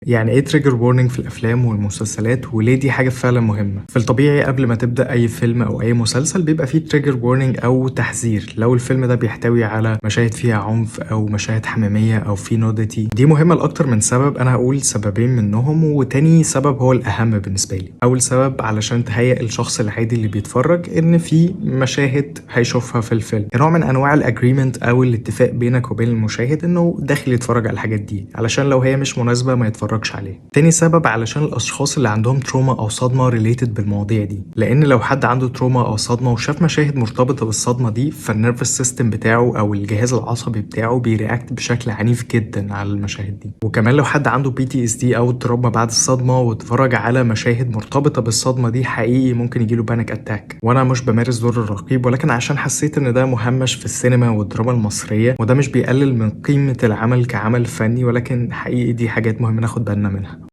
يعني ايه trigger warning في الافلام والمسلسلات؟ وليه دي حاجة فعلا مهمه؟ في الطبيعي قبل ما تبدا اي فيلم او اي مسلسل بيبقى فيه trigger warning او تحذير لو الفيلم ده بيحتوي على مشاهد فيها عنف او مشاهد حميمية او فيه nudity. دي مهمة لاكتر من سبب، انا هقول سببين منهم وتاني سبب هو الاهم بالنسبة لي. اول سبب علشان تهيئ الشخص العادي اللي بيتفرج ان في مشاهد هيشوفها في الفيلم، كنوع من انواع ال agreement او الاتفاق بينك وبين المشاهد انه داخل يتفرج على الحاجات دي، علشان لو هي مش مناسبة ما يتفرجش عليه. تاني سبب علشان الاشخاص اللي عندهم trauma او صدمة related بالمواضيع دي، لان لو حد عنده trauma او صدمة وشاف مشاهد مرتبطة بالصدمة دي، فال nervous system بتاعه او الجهاز العصبي بتاعه بي react بشكل عنيف جدا على المشاهد دي. وكمان لو حد عنده PTSD او اضطراب ما بعد الصدمة واتفرج على مشاهد مرتبطة بالصدمة دي، حقيقي ممكن يجيله panic attack. وانا مش بمارس دور الرقيب، ولكن عشان حسيت ان ده مهمش في السينما والدراما المصريه، وده مش بيقلل من قيمة العمل كعمل فني، ولكن حقيقي دي حاجات مهمة ناخد بالنا منها.